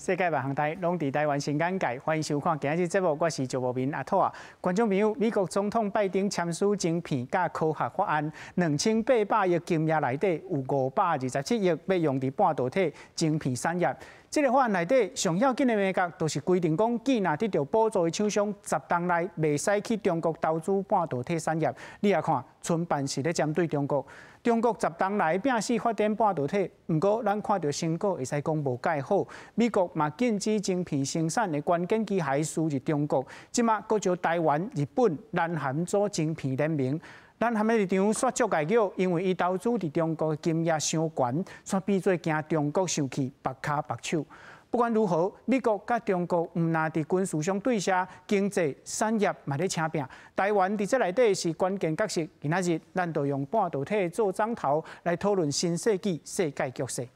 世界萬行台攏佇台灣新眼界，歡迎收看今日節目，我是趙無明阿兔啊。觀眾朋友，美國總統拜登簽署晶片佮科學法案，2800億金額內底有527億欲用佇半導體晶片產業。這个法案內底上要緊的眉角，就是規定講，既若得著補助的廠商，10冬內袂使去中國投資半導體產業。你也看，春辦是咧針對中國，中國十冬來拼死發展半導體，毋過咱看著成果會使講無蓋好。美國嘛禁止晶片生產的關鍵機械輸入中國，這馬閣招台灣、日本、南韓組晶片聯盟。南韓的立場煞足礙叫，因為伊投資佇中國的金額傷懸，煞變做驚中國生氣，縛跤縛手。不管如何，美國佮中國毋但佇軍事上對峙，經濟產業嘛咧捫拼。台灣佇這內底是關鍵角色。今仔日咱就用半導體做摠頭來討論新世紀世界局勢。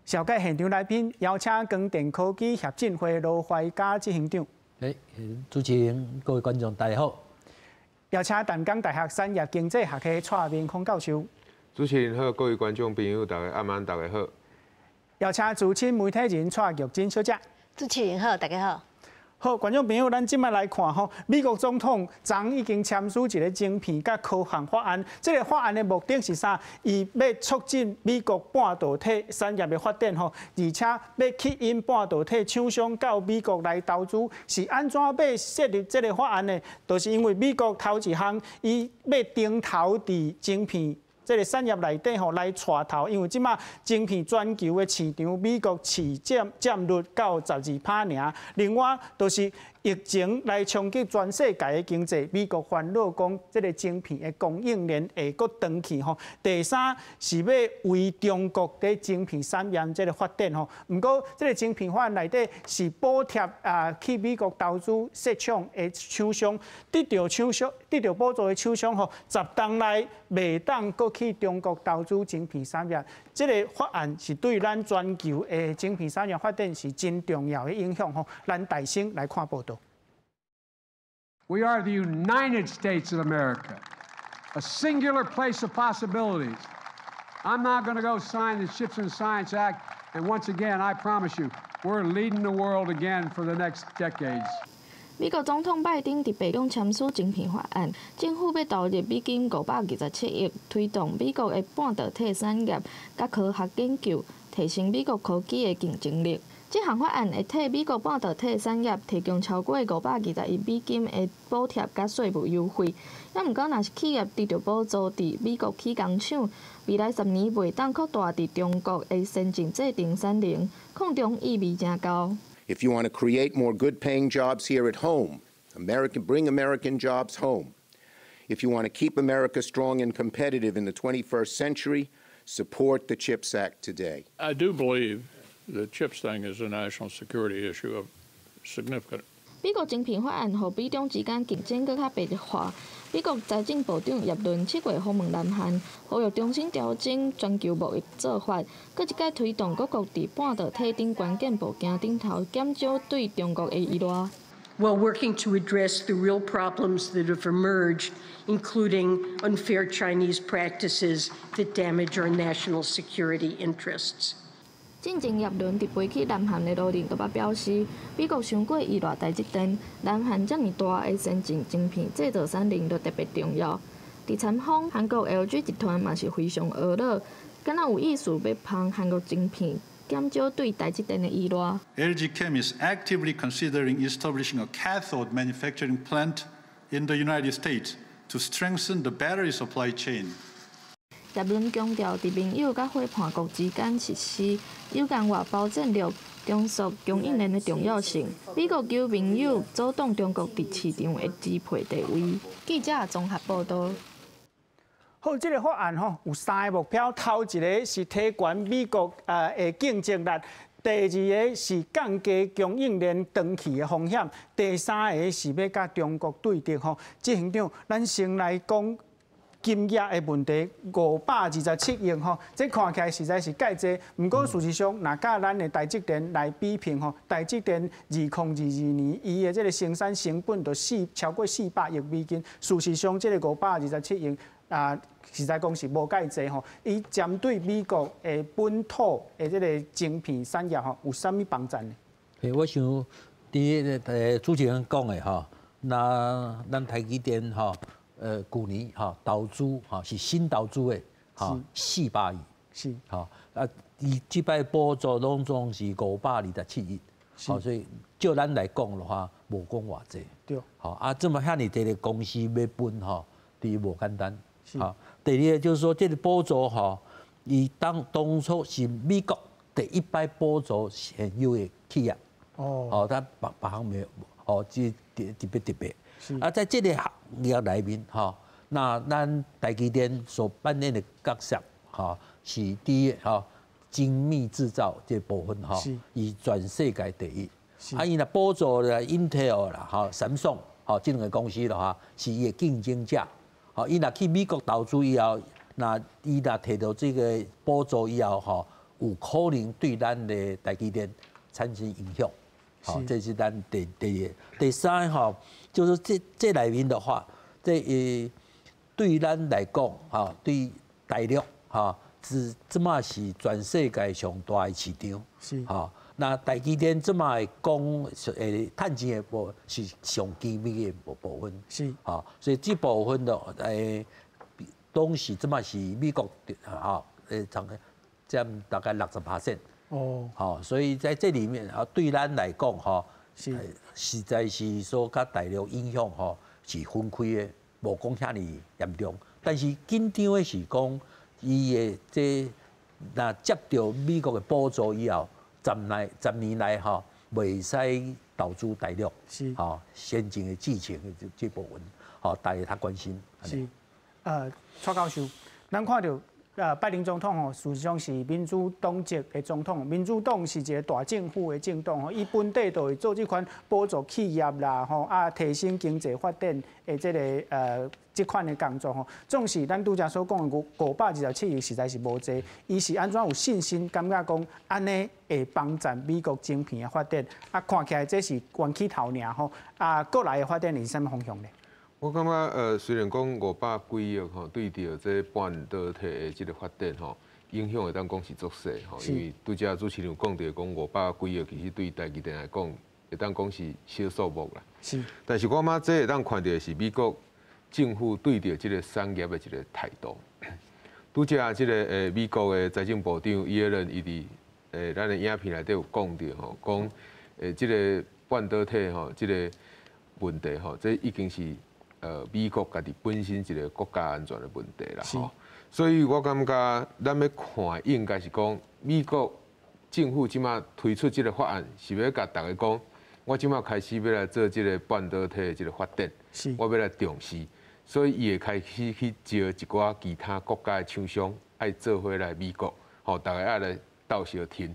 紹介現場來賓，邀請光電科技協進會羅懷嘉執行長。欸，主持人、各位觀眾，大家好。邀請淡江大學產業經濟學系蔡明康教授。主持人好，各位觀眾朋友，大家暗安，大家好。邀請資深媒體人蔡玉珍小姐。主持人好，大家好。好，觀眾朋友，咱這擺來看吼，美國總統昨已經簽署一个晶片佮科學法案。這个法案的目的是啥？伊欲促進美國半導體產業的發展吼，而且欲吸引半導體廠商到美國來投資。是按怎欲設立這个法案呢？就是因為美國頭一項，伊欲定投佇晶片這个產業內底吼來帶頭，因為這馬晶片全球的市場，美國市佔佔率到12趴爾。另外，就是疫情來衝擊全世界的經濟，美國煩惱講這个晶片的供應鏈會閣斷去吼。第三是欲為中國佇晶片產業這个發展吼。毋過，這个晶片法案內底是補貼啊，去美國投資設廠的廠商，得著廠商得著補助的廠商吼，10冬內袂當閣去中國投資晶片產業。這个法案是對咱全球的晶片產業發展是真重要的影響吼。咱大聲來看報導。 We are the United States of America, a singular place of possibilities. I'm now going to go sign the CHIPS and Science Act, and once again, I promise you, we're leading the world again for the next decades. 美國總統拜登佇白宮簽署晶片法案，政府欲投入美金527億，推動美國的半導體產業佮科學研究，提升美國科技的競爭力。這項法案會替美國半導體產業提供超過520億美金的補貼佮稅務優惠。猶毋過，若是企業得著補助佇美國起工廠，未來10年袂當擴大佇中國的先進製程產能，抗中意味誠高。 If you want to create more good-paying jobs here at home, American, bring American jobs home. If you want to keep America strong and competitive in the 21st century, support the CHIPS Act today. I do believe the CHIPS thing is a national security issue of significant. 美國晶片法案予美中之間競爭閣較白熱化。美國財政部長葉倫7月訪問南韓，呼籲重新調整全球貿易做法，閣一擺推動各國佇半導體等關鍵部件頂頭減少對中國的依賴。 While working to address the real problems that have emerged, including unfair Chinese practices that damage our national security interests. 進前葉倫佇飛去南韓的路頂，就捌表示，美國傷過依賴台積電，南韓遮爾大的先進晶片製造產能就特別重要。佇參訪韓國 LG 集團嘛是非常懊惱，敢若有意思欲捧韓國晶片，減少對台積電的依賴。 LG Chem is actively considering establishing a cathode manufacturing plant in the United States to strengthen the battery supply chain. 葉倫強調，佇盟友佮夥伴國之間實施友間外包戰略、重塑供應鏈的重要性。美國求盟友阻擋中國佇市場的支配地位。記者綜合報導。好，這个法案吼有三个目標，頭一个是提懸美國的競爭力。第二个是降低供應鏈斷去的風險，第三个是欲佮中國對敵吼。執行長，咱先來講金額的問題，527億吼，這看起來實在是蓋濟。毋過事實上，若佮咱的台積電來比拼吼，台積電2022年伊的這个生產成本就超過400億美金。事實上，這个527億啊，實在講是無蓋濟吼。伊針對美國的本土的這個晶片產業吼，有啥物幫助呢？我想佇主持人講的吼，那咱台積電吼，舊年吼投資吼是新投資的吼400億，吼啊，伊這擺補助攏總是527億，吼，所以照咱來講的話，無講偌濟，吼啊，這麼遐爾濟的公司欲分吼，佇無簡單，吼。第二个就是說，這個補助吼，伊當初是美國第一擺補助現有的企業，哦，他別別項沒有，哦，這特別特別。啊，在這個行業內面，吼，那咱台積電所扮演的角色，吼，是第一，吼，精密製造這部分，吼，伊全世界第一。啊，伊若補助了 Intel 啦，吼，三星，吼，這兩个公司的話，是伊的競爭者。吼，伊若去美國投資以後，那伊若提到這個補助以後，吼，有可能對咱的台積電產生影響。好，這是咱第二。第三吼，就是這內面的話，這對咱來講，吼，對大陸，吼，是這馬是全世界上大的市場。吼，那台積電這馬會講，趁錢的部分是上機密的部分。吼，所以這部分的東西這馬是美國，吼，佔大概60%。哦，好，所以在這裡面啊，對咱來講，吼，實在是說，佮大陸影響吼是分開的，無講遐爾嚴重。但是緊張的是講，伊的這若接著美國的補助以後，10年來吼，袂使投資大陸，吼，先進的製程的這部分，吼，大家較關心。是，蔡教授，咱看著拜登總統吼，事實上是民主黨籍的總統。民主黨是一个大政府的政黨吼，伊本底就會做這款補助企業啦，吼啊提升經濟發展的這款的工作吼。總是咱拄才所講的527億實在是無濟，伊是按怎有信心，感覺講按呢會幫助美國晶片的發展？啊，看起來這是冤起頭爾吼。啊，閣來的發展是啥物方向呢？我感覺雖然講500幾億吼，對著這半導體的這個發展吼，影響會當講是足細吼，因為拄才主持人有講著講500幾億，其實對台積電來講，會當講是小數目啦。但是我感覺這會當看著的是美國政府對著這個產業的一個態度。拄才這個美國的財政部長耶倫伊佇咱的影片內底有講著吼，講這個半導體吼，這個問題吼，這已經是美國家己本身一個國家安全的問題啦，吼，所以我感覺咱欲看應該是講美國政府這馬推出這個法案，是欲共逐家講，我這馬開始欲來做這個半導體的這個發展，我欲來重視，所以伊會開始去招一寡其他國家的廠商，愛做伙來美國，吼，逐家愛來鬥相挺。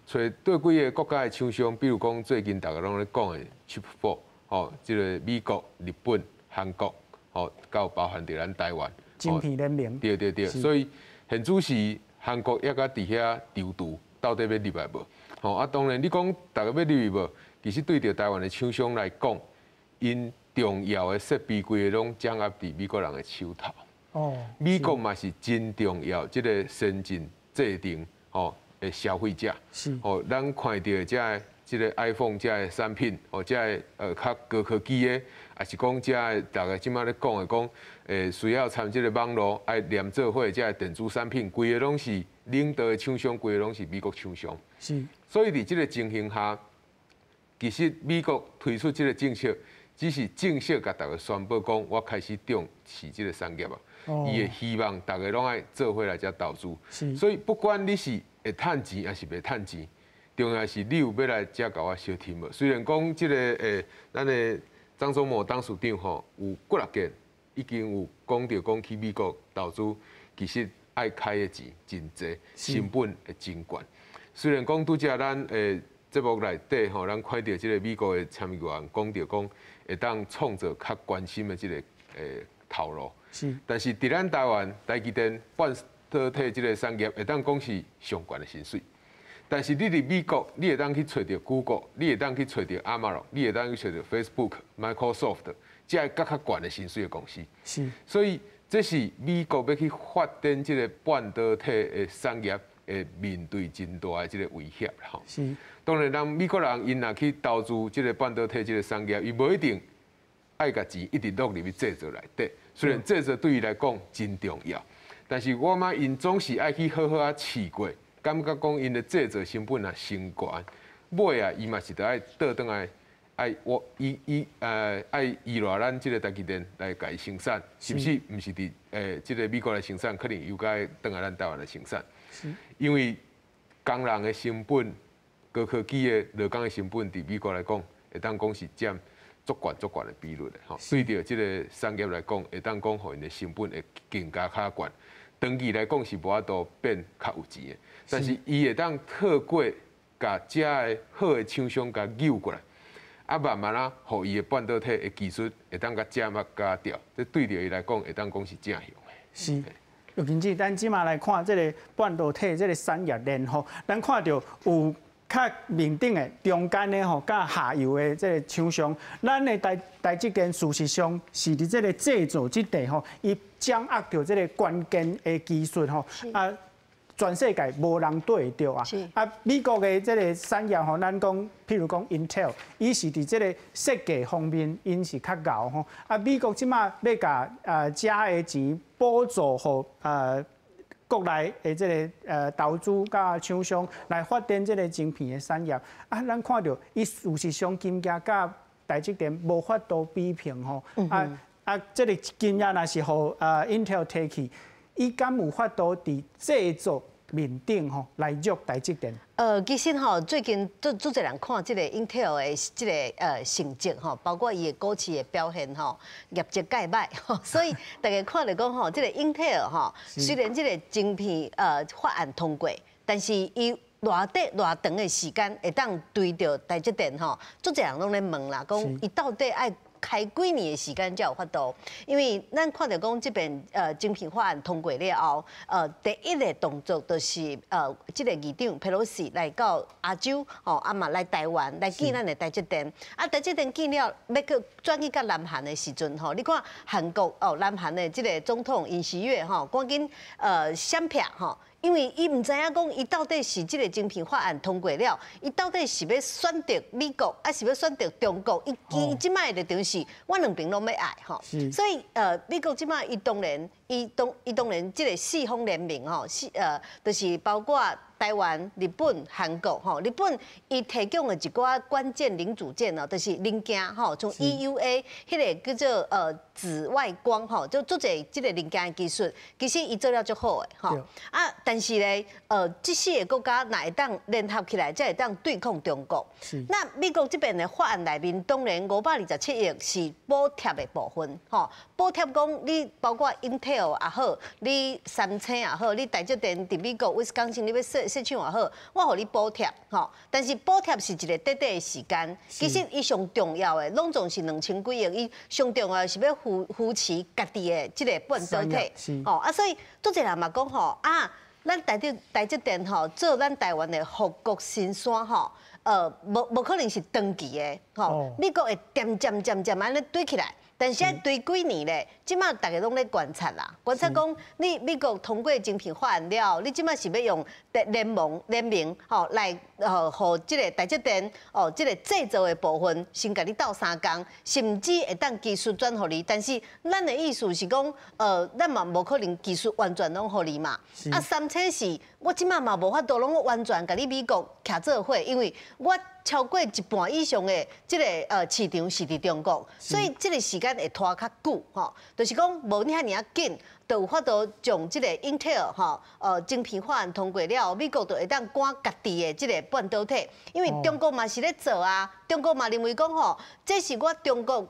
所以對幾个國家的廠商，比如講最近逐家攏咧講的 Chip Four，吼，這個美國、日本、韓國，吼，閣有包含佇咱台灣，晶片聯盟，對對對，所以現此時韓國猶閣佇遐躊躇，到底欲入來無？吼啊，當然你講逐家欲入去無？其實對著台灣的廠商來講，𪜶重要的設備規个攏掌握佇美國人的手頭。美國嘛是真重要，這个先進製程吼的消費者。吼，咱看著這个這个 iPhone 這个產品，吼，這个較高科技的，抑是講這个逐家這馬咧講的講，需要參這个網路愛連做伙這个電子產品，規个攏是領導的廠商，規个攏是美國廠商。所以佇這个情形下，其實美國推出這个政策，只是正式共逐家宣布講，我開始重視這个產業啊。伊會希望逐家攏愛做伙來遮投資。所以不管你是會趁錢抑是袂趁錢，重要是你有欲來遮共我相挺無？雖然講這个咱的張忠謀董事長吼有幾若件已經有講著講去美國投資，其實愛開的錢真濟，成本會真懸。雖然講拄才咱節目內底吼，咱看著這个美國的參議員講著講會當創造較關心的這个頭路。但是佇咱台灣台積電半導體這个產業會當講是上懸的薪水。但是你佇美國，你會當去揣著 Google，你會當去揣著 Amazon，你會當去揣著 Facebook、Microsoft，這个閣較懸的薪水的公司。所以這是美國欲去發展這个半導體的產業，會面對真大的這个威脅啦吼。當然，咱美國人𪜶若去投資這个半導體這个產業，伊無一定愛共錢一直落入去製造內底。雖然製造對伊來講真重要，但是我感覺𪜶總是愛去好好仔試過，感覺講𪜶的製造成本若傷懸，尾仔，伊嘛是著愛倒轉來，愛我伊伊呃愛依賴咱這个台積電來共伊生產，甚至毋是佇這个美國來生產，可能又閣愛轉來咱台灣來生產。因為工人的成本、高科技的勞工的成本，佇美國來講，會當講是佔足懸足懸的比率的吼。對著這个產業來講，會當講予𪜶的成本會更加較懸。長期來講是無法度變較有錢的，但是伊會當透過共遮的好的廠商共誘過來，啊慢慢仔，予伊的半導體的技術會當共遮嘛加掉，這對著伊來講會當講是正向的。是，尤其是咱這馬來看這个半導體這个產業鏈吼，咱看著有較面頂的、中間的吼，佮下游的這个廠商，咱的台積電事實上是佇這个製造這塊吼，伊掌握著這个關鍵的技術吼，啊，全世界無人對會著啊！啊，美國的這个產業吼，咱講，譬如講 Intel，伊是佇這个設計方面，𪜶是較𠢕吼。啊，美國這馬欲共遮的錢補助予國內的這个投資佮廠商來發展這个晶片的產業。啊，咱看著伊事實上金額佮台積電無法度比拼吼。啊，這个金額若是予Intel 提去，伊敢有法度佇製造面頂吼來弱台積電？其實吼，最近足足濟人看這个 Intel 的這个成績吼，包括伊的股市的表現吼，業績蓋歹，所以大家看著講吼，這个 Intel 吼，雖然這个晶片法案通過，但是伊偌短偌長的時間會當追著台積電吼，足濟人攏咧問啦，講伊到底愛開幾年的時間才有法度？因為咱看著講這邊晶片法案通過了後，第一个動作就是這个議長佩洛西來到亞洲，吼，啊嘛來台灣來見咱的台積電。啊，台積電見了，欲閣轉去佮南韓的時陣，吼，你看韓國哦，南韓的這个總統尹錫悅吼，趕緊閃避吼。因為伊毋知影講，伊到底是這个晶片法案通過了，伊到底是欲選擇美國，抑是欲選擇中國？伊伊這擺的立場是，我兩邊攏欲愛吼。所以美國這擺伊當然，伊當然這个四方聯盟吼，四就是包括台灣、日本、韓國吼。日本伊提供的一寡關鍵零組件哦，就是零件吼，像 EUV 彼个叫做紫外光吼，就足濟這个零件的技術，其實伊做了足好的吼。啊，但是咧，這四个國家若會當聯合起來，才會當對抗中國。那美國這邊的法案內面，當然527億是補貼的部分，吼，補貼講你包括 Intel 也好，你三星也好，你台積電佇美國威斯康星你欲設設廠也好，我予你補貼，吼。但是補貼是一个短短的時間，其實伊上重要的，攏總是兩千幾億，伊上重要的是欲扶持家己的這个半導體，吼啊，所以足濟人嘛講吼啊，咱台積電吼做咱台灣的護國神山吼，無可能是長期的吼，美國會漸漸漸漸按呢堆起來。但是愛堆幾年咧？這馬大家攏咧觀察啦，觀察講你美國通過晶片法案了，你這馬是欲用聯盟聯盟吼來予這个台積電哦，這个製造的部分先共你鬥相共，甚至會當技術轉予你。但是咱的意思是講，咱嘛無可能技術完全攏予你嘛。啊，三星是，我這馬嘛無法度攏完全共你美國徛做伙，因為我超過一半以上的這个市場是佇中國，所以這个時間會拖較久吼，就是講無你遐爾仔緊，就有法度將這个 Intel 吼晶片法案通過了，美國就會當趕家己的這个半導體，因為中國嘛是咧做啊，中國嘛認為講吼，這是我中國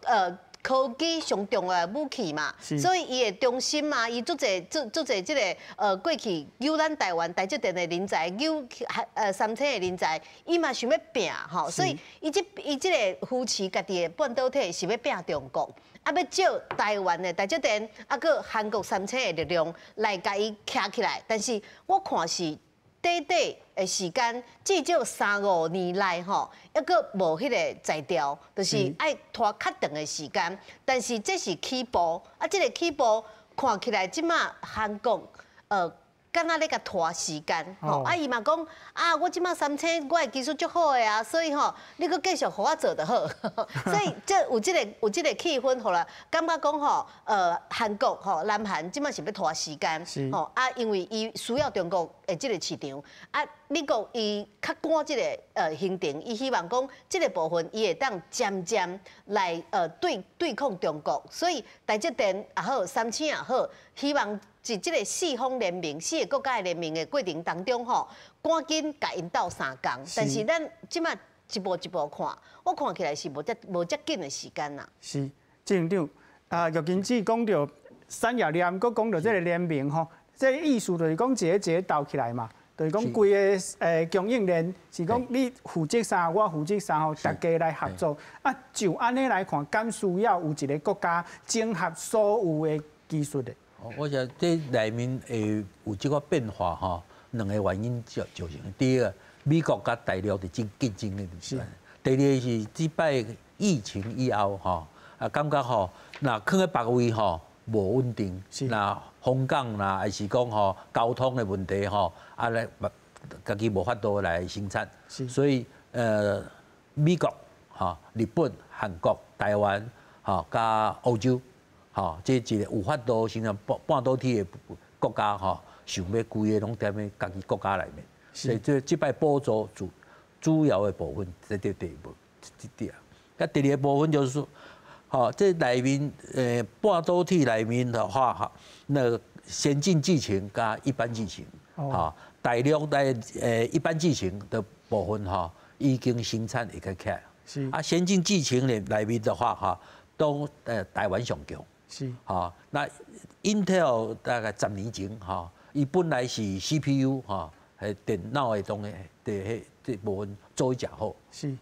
科技上重要的武器嘛，所以伊的中心嘛，伊足濟足足濟這个過去誘咱台灣台積電的人才，誘三星的人才，伊嘛想欲拚吼，所以伊這个扶持家己的半導體是欲拚中國，啊欲借台灣的台積電，啊閣韓國三星的力量來共伊徛起來，但是我看是短短的時間，至少三五年內吼，猶閣無彼个才調，就是愛拖較長的時間。但是這是起步，啊，這个起步，看起來這馬韓國敢若咧共拖時間，吼啊伊嘛講啊，我這馬三星我的技術足好的啊，所以吼，你閣繼續予我做就好。所以這有這個氣氛，予人感覺講吼，韓國吼南韓這馬是欲拖時間，吼啊，因為伊需要中國的這個市場，啊美國伊較趕這個行程，伊希望講這個部分伊會當漸漸來對抗中國，所以台積電也好，三星也好，希望佇這個四方聯盟、四個國家的聯盟的過程當中，吼，趕緊共𪜶鬥相共。但是咱這馬一步一步看，我看起來是無遮緊的時間啦。是，鄭長啊，玉金子講著產業鏈，閣講著這個聯盟吼，這個意思就是講一個一個鬥起來嘛，就是講規个供應鏈是講你負責啥，我負責啥吼，大家來合作。啊，就按呢來看，敢需要有一個國家整合所有的技術的？我想這內面會有這個變化吼，兩個原因造成。第一個，美國佮大陸佇競爭的。第二個是這擺疫情以後吼，啊感覺吼，若囥佇別位吼無穩定，若風港啦，還是講吼交通的問題吼，啊來家己無法度來生產。所以美國、吼日本、韓國、台灣、吼佮歐洲。吼，這一個有法度生產半導體的國家吼，想欲規个攏踮咧家己國家內面，所以這擺補助主要的部分，這第一步，這點。啊，第二個部分就是說，吼，這內面半導體內面的話，哈，那個先進製程佮一般製程，吼，大陸在一般製程的部分吼，已經生產會較起來。啊，先進製程的內面的話，哈，都台灣上強。吼，那 Intel 大概10年前吼，伊本來是 CPU 吼，係電腦的東西的彼這部分做得誠好。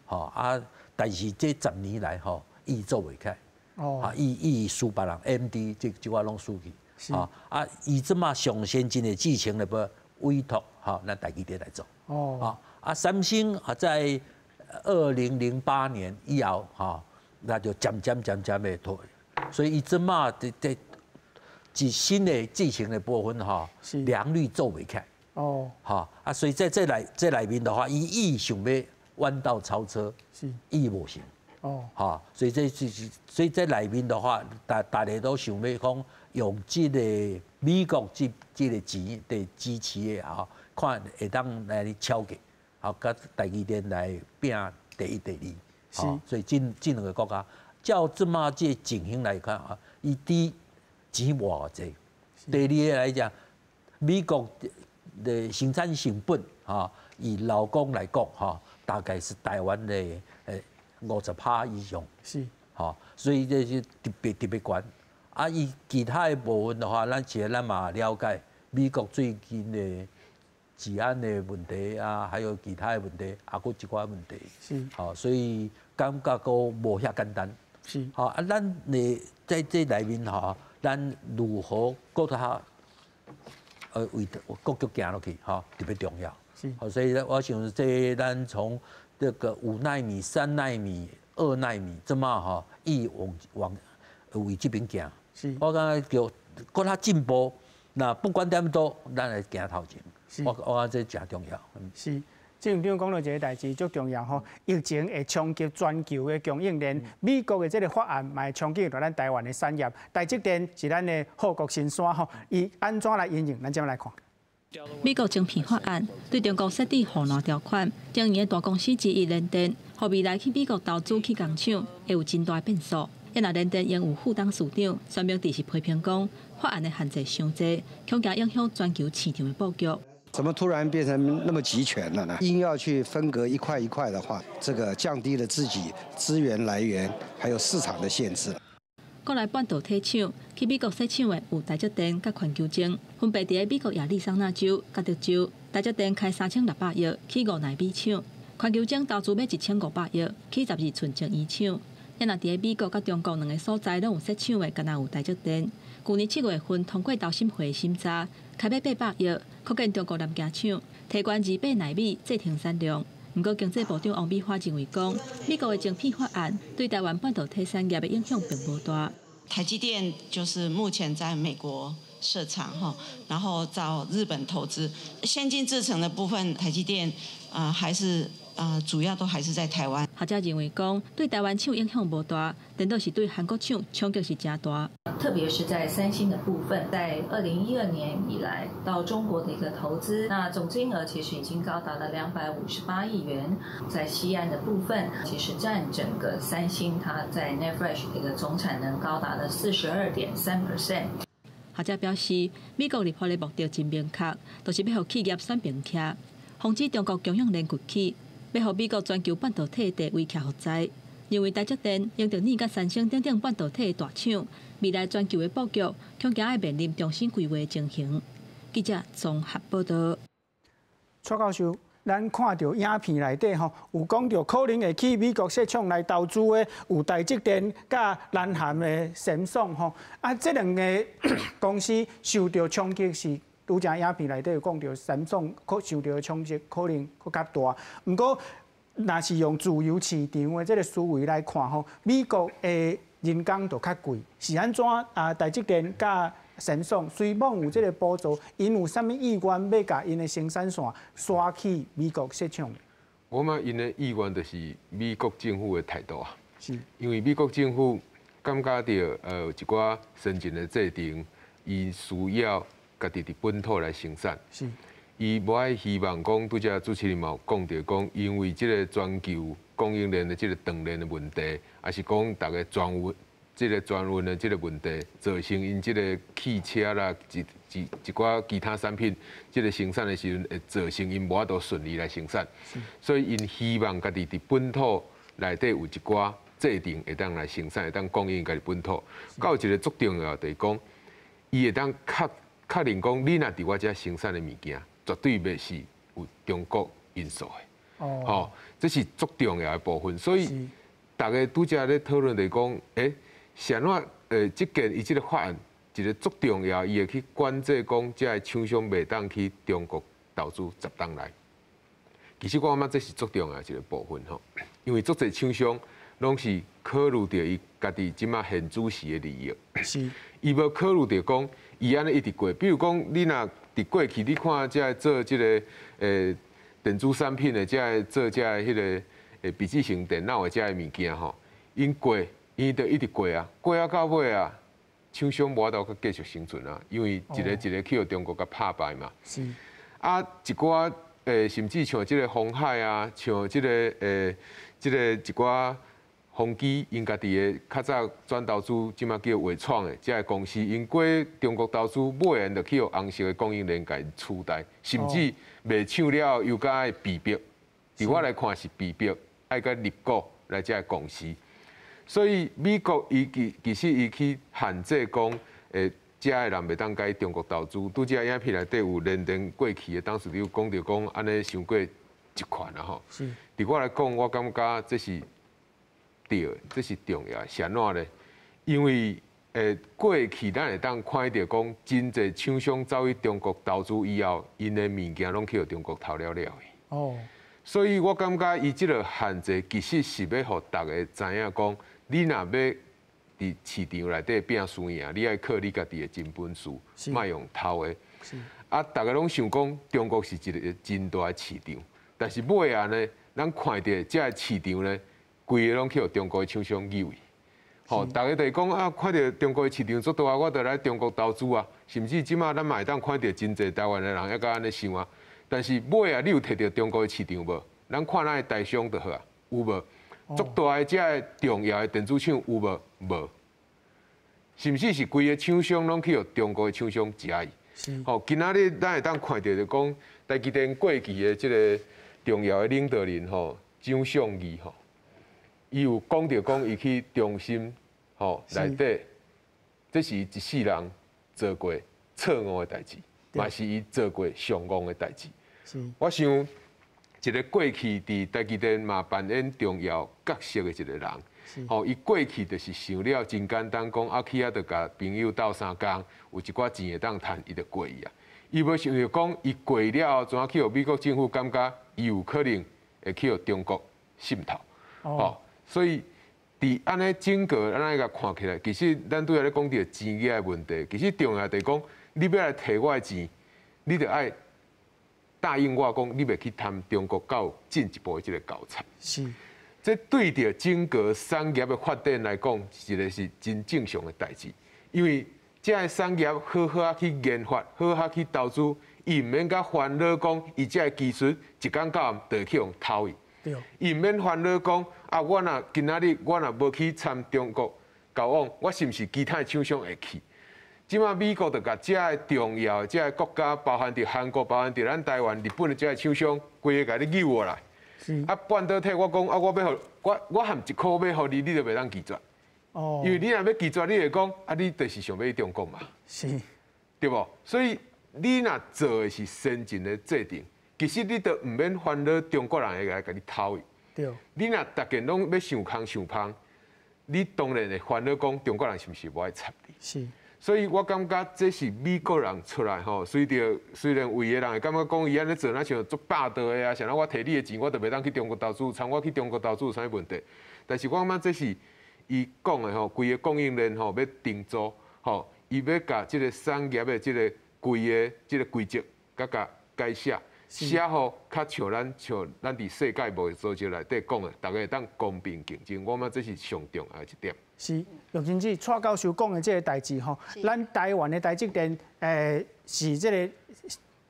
吼啊，但是這十年來吼，伊做袂起來。啊，伊輸別人 AMD 這寡攏輸去。啊，伊這馬上先進的製程咧，欲委託吼，咱台積電來做。啊，三星啊，在2008年以後吼，那就漸漸漸漸的退。所以伊這馬這一新的製程的部分吼，良率做袂起來。吼啊，所以在這內面的話，伊想欲彎道超車，伊無成。吼，所以這是所以這內面的話，大家都想欲講用這個美國這個錢的支持的吼，看會當來超過，吼，佮台積電來拼第一、第二。所以這兩個國家。照這馬這情形來看啊，伊佇錢無偌濟。第二個來講，美國的生產成本哈，以勞工來講哈，大概是台灣的50%以上。吼，所以這是特別特別懸。啊，伊其他的部分的話，咱其實咱嘛了解，美國最近的治安的問題啊，還有其他的問題，還閣一寡問題。吼，所以感覺閣無遐簡單。吼啊，咱的在這內面吼，咱如何閣較為國腳行落去吼，特別重要。好，所以我想這咱從這個5納米、3納米、2納米，這馬吼，伊往為這邊行。我感覺叫閣較進步，那不管點多，咱來行頭前。我感覺這誠重要。是。鄭長講到一個代誌足重要吼，疫情會衝擊全球的供應鏈，美國的這個法案嘛會衝擊著咱台灣的產業。台積電是咱的護國神山吼，伊按怎來因應？咱這樣來看。美國晶片法案對中國設置護欄條款，晶圓的大公司之一聯電，予未來去美國投資起工廠會有真大變數。若聯電應有副董事長孫明智是批評講，法案的限制傷濟，恐驚影響全球市場的布局。怎麼突然變成那麼集權了呢？硬要去分隔一塊一塊的話，這個降低了自己資源來源還有市場的限制。國內半導體廠去美國設廠的有台積電佮環球晶，分別佇美國亞利桑那州佮德州。台積電開3600億起5納米廠，環球晶投資欲1500億起12寸晶圓廠。若佇咧美國佮中國兩个所在攏有設廠的，敢若有台積電。去年7月份通過投審會審查，開欲800億擴建中國南京廠，提懸28納米製程產量。毋過經濟部長王美花認為講，美國的晶片法案對台灣半導體產業的影響並無大。台積電就是目前在美國設廠哈，然後到日本投資先進製程的部分，台積電啊還是主要都還是在台灣。學者認為講，對台灣廠影響無大，顛倒是對韓國廠衝擊是誠大。特別是在三星的部分，在2012年以來到中國的一個投資，那總金額其實已經高達了258億元。在西岸的部分，其實佔整個三星它在 NAND Flash 的一個總產能高達了42.3%。學者表示，美國立法的目的真明確，就是欲予企業選邊徛，防止中國供應鏈崛起，欲予美國全球半導體地位徛予在。認為台積電、英特爾佮三星等等半導體的大廠，未來全球的布局，恐驚愛面臨重新規劃的情形。記者綜合報道。蔡教授，咱看著影片內底吼，有講著可能會去美國設廠來投資的，有台積電佮南韓的三星吼。啊，這兩个公司受著衝擊是，拄才影片內底有講著三星可受著的衝擊可能閣較大。毋過，若是用自由市場的這个思維來看吼，美國的人工就較貴，是按怎啊？台積電佮三星雖罔有這个補助，𪜶有啥物意願欲共𪜶的生產線徙去美國設廠？我感覺𪜶的意願就是美國政府的態度啊，因為美國政府感覺著一寡先進的製程，伊需要家己佇本土來生產。伊無愛希望講，拄才主持人嘛有講著講，因為這个全球供應鏈的這个斷鏈的問題，抑是講逐个轉運這个轉運的這个問題，造成𪜶這个汽車啦，一寡其他產品，這个生產的時陣會造成𪜶無法度順利來生產，所以𪜶希望家己佇本土內底有一寡製程會當來生產，會當供應家己本土。閣有一个足重要就是講，伊會當確認講，你若佇我遮生產的物件，絕對袂是有中國因素的，吼，這是足重要的部分。所以逐家拄才咧討論就是講，是按怎？這件伊這个法案一个足重要，伊會去管制講，這个廠商袂當去中國投資10冬內。其實我感覺這是足重要一个部分吼，因為足濟廠商攏是考慮著伊家己這馬現主時的利益。伊無考慮著講，伊按呢一直過。比如講，你若佇過去，你看這个做這个電子產品的，這个做這个彼个筆記型電腦的這个物件吼，𪜶過，伊就一直過啊，過啊到尾啊，廠商無法度閣繼續生存啊，因為一个一个去予中國共拍敗嘛。啊，一寡甚至像這个鴻海啊，像這个這个一寡宏碁，𪜶家己的較早轉投資，這馬叫緯創的這个公司，𪜶過中國投資，尾仔就去予紅色的供應鏈共取代，甚至賣廠了後又閣愛被逼，佇我來看是被逼愛閣入股來這个公司。所以美國伊其實伊去限制講，遮的人袂當共中國投資。拄才影片內底有聯電過去的董事長講著講，按呢傷過集權啊吼。佇我來講，我感覺這是對的，這是重要的。是按怎咧？因為過去咱會當看著講，真濟廠商走去中國投資以後，𪜶的物件攏去予中國偷了了去。所以我感覺伊這个限制其實是欲予逐家知影講，你若欲佇市場內底拼輸贏，你愛靠你家己的真本事，莫用偷的。啊，逐家攏想講中國是一个真大的市場，但是尾仔呢，咱看著這个市場呢，規个攏去予中國的廠商佔去。吼，逐家就是講啊，看著中國的市場足大，我就來中國投資啊。甚至這馬咱嘛會當看著真濟台灣的人猶閣按呢想啊。但是尾仔，你有摕著中國的市場無？咱看咱的台商就好啊，有無？足大的這个重要的電子廠有無？無。甚至是規个廠商攏去予中國的廠商食去。吼，今仔日咱會當看著就講，台積電過去的這个重要的領導人吼，蔣尚義吼，伊有講著講，伊去中芯吼內底，這是伊一世人做過錯誤的代誌，嘛是伊做過上戇的代誌。我想，一个過去佇台積電嘛扮演重要角色的一个人，吼，伊過去就是想了真簡單，講啊去遐就共朋友鬥相共，有一寡錢會當趁，伊就過去啊。伊無想著講，伊過了後，怎去予美國政府感覺伊有可能會去予中國滲透，吼，所以伫按呢整个按呢共看起來，其實咱拄仔咧講著錢的問題，其實重要就是講，你欲來提我的錢，你著愛答應我講，你袂去貪中國閣進一步的這个交叉。這對著整個產業的發展來講，一個是真正常的代誌，因為這个產業好好仔去研發，好好去投資，伊毋免共煩惱講，伊這个技術一工到暗就會去予偷去。伊毋免煩惱講啊，我若今仔日我若無去參中國交往，我是毋是其他的廠商會去？這馬美國就共這个重要的這个國家，包含佇韓國、包含佇咱台灣、日本的這个廠商，規个共你扭過來。啊，半導體我講啊，我欲予我我含一箍欲予你，你就袂當拒絕。因為你若欲拒絕，你會講啊，你就是想欲去中國嘛。對無？所以你若做的是先進的製程，其實你都毋免煩惱中國人會來共你偷去。你若逐件攏欲想空想芳，你當然會煩惱講中國人是毋是無愛插你。所以我感覺這是美國人出來吼，雖然有的人會感覺講伊按呢做，若像足霸道的啊，像我提你的錢，我就袂當去中國投資，參我去中國投資有啥物問題？但是我感覺這是伊講的吼，規个供應鏈吼欲重組吼，伊欲共這個產業的這個規个這個規則，共改寫，寫予較像咱佇世界貿易組織內底講的，逐家會當公平競爭。我感覺這是上重要的一點。是，玉珍姊，蔡教授講的這个代誌吼，咱台灣的台積電，是這个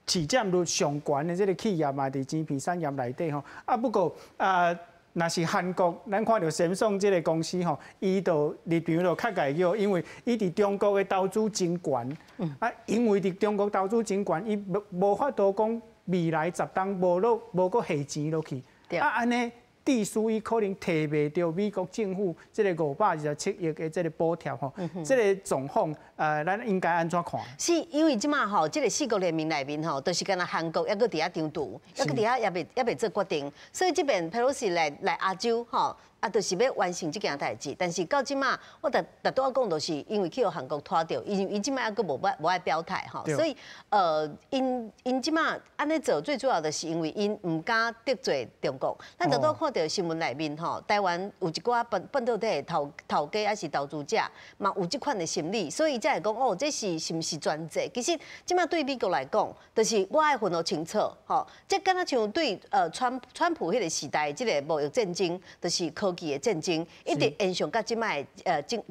市佔率上懸的這个企業嘛，佇晶片產業內底吼。啊，不過啊，若是韓國，咱看著三星這个公司吼，伊就立場就較袂佇，因為伊佇中國的投資真懸，啊，因為佇中國投資真懸，伊無法度講未來10冬無落無閣下錢落去，啊，按呢。致使伊可能提袂著美國政府這个527億的這个補貼吼，這个狀況，咱應該按怎看？是因為這馬吼，這个四國聯盟內面吼，就是干焦韓國猶閣佇遐張櫥，猶閣佇遐猶未做決定，所以這邊佩洛西來亞洲吼，啊，就是欲完成這件代誌。但是到這馬，我逐逐拄仔講，就是因為去予韓國拖著，因伊這馬猶閣無愛表態吼，所以𪜶𪜶這馬按呢做，最主要的是因為𪜶毋敢得罪中國。咱拄拄看著新聞內面吼，台灣有一寡半導體的頭家抑是投資者，嘛有這款的心理，所以才會講哦，這是毋是專制？其實這馬對美國來講，就是我愛分予清楚，吼，這敢若像對川普彼个時代，這个貿易戰爭，就是科技的戰爭，一直延續到這擺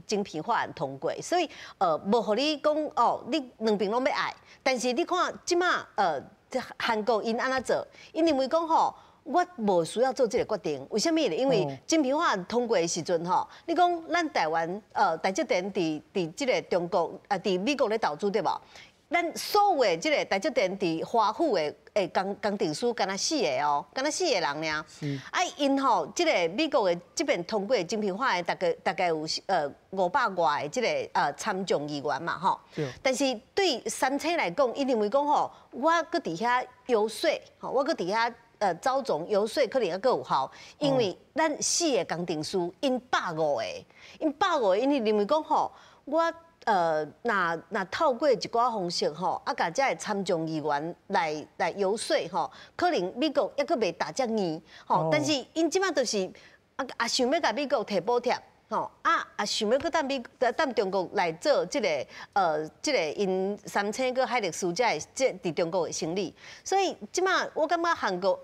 晶片法案通過，所以無予你講哦，你兩邊攏欲愛，但是你看這馬韓國𪜶按怎做？𪜶認為講吼，我無需要做這个決定，為啥物呢？因為晶片法案通過的時陣吼，你講咱台灣台積電佇這个中國啊，佇美國咧投資對無？咱所有的這个台積電佇華府的工程師，干焦四个哦，干焦四个人爾。啊，𪜶吼，這个美國的這邊通過的晶片法案，大概有500外个這个參眾議員嘛吼。但是對三星來講，伊認為講吼，我閣佇遐遊說，吼，我閣佇遐走總遊說可能猶閣有效，因為咱四个工程師，𪜶150個，𪜶150個，𪜶認為講吼，我若透過一寡方式吼，啊，共這个參眾議員來遊說吼，可能美國猶閣袂打遮硬吼，但是𪜶這馬就是啊啊想欲共美國提補貼。吼啊啊！想欲閣等中國來做這个𪜶三星閣海力士這个這佇中國的生意，所以這馬我感覺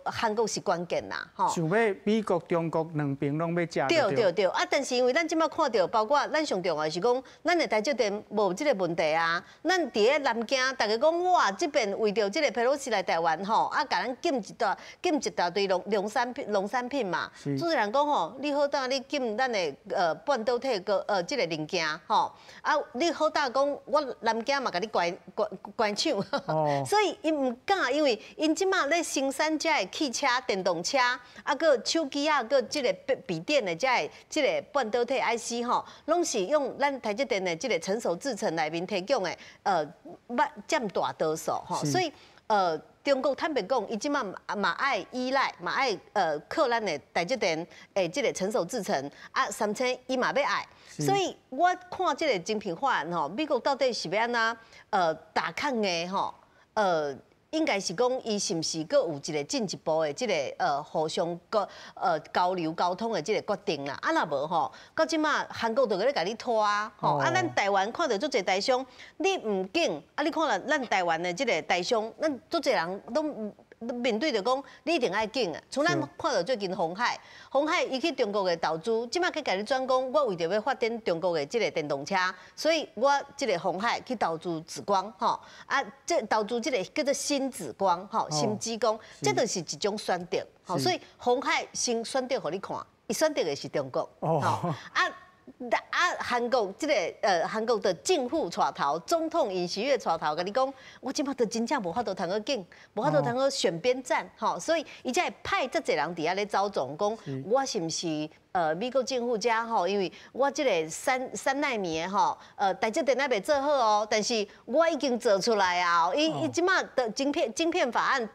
韓國是關鍵啦，吼。想欲美國、中國兩邊攏欲食。對對對，啊！但是因為咱這馬看著，包括咱上重要的是講，咱的台積電無這个問題啊。咱佇咧南京，逐家講哇，這邊為著這个佩洛西來台灣吼，啊，共咱禁一大堆農產品嘛。主持人講吼，你好膽你禁咱的半導體個這个零件吼，啊，你好膽講我南京嘛共你關關關廠，所以𪜶毋敢，因為𪜶這馬咧生產這个汽車、電動車，啊，閣手機啊，閣這个筆電的這个這个半導體 IC 吼，攏是用咱台積電的這个成熟製程內面提供的，佔大多數吼，所以中國坦白講，伊這馬嘛愛依賴，嘛愛靠咱的台積電的這个成熟製程，啊，三星伊嘛欲愛，所以我看這个晶片法案吼，美國到底是欲按怎打抗的吼？应该是讲伊是毋是阁有一个进一步的这个互相个交流沟通的这个决定啦？啊，若无吼，到这马韩国就咧共你拖啊，吼啊，咱台湾看著足济台商，你毋紧啊，你看啦，咱台湾的这个台商，咱足济人拢面对著讲，你一定爱紧啊。像咱看著最近鸿海，鸿海伊去中国的投资，这马去共你转讲，我为著欲发展中国的这个电动车，所以我这个鸿海去投资紫光，吼啊，这投资这个叫做新紫光，吼新紫光，这就是一种选择，吼，所以鸿海先选择予你看，伊选择的是中国，吼啊。啊，韩国这个韩国的政府带头，总统尹锡悦带头，共你讲，我这马都真正无法度通去紧，无法度通去选边站，吼，所以伊才会派遮济人伫遐咧走总，讲我是毋是美国政府遮吼，因为我这个3奈米的吼，台积电还袂做好哦，但是我已经做出来啊，伊这马的晶片法案。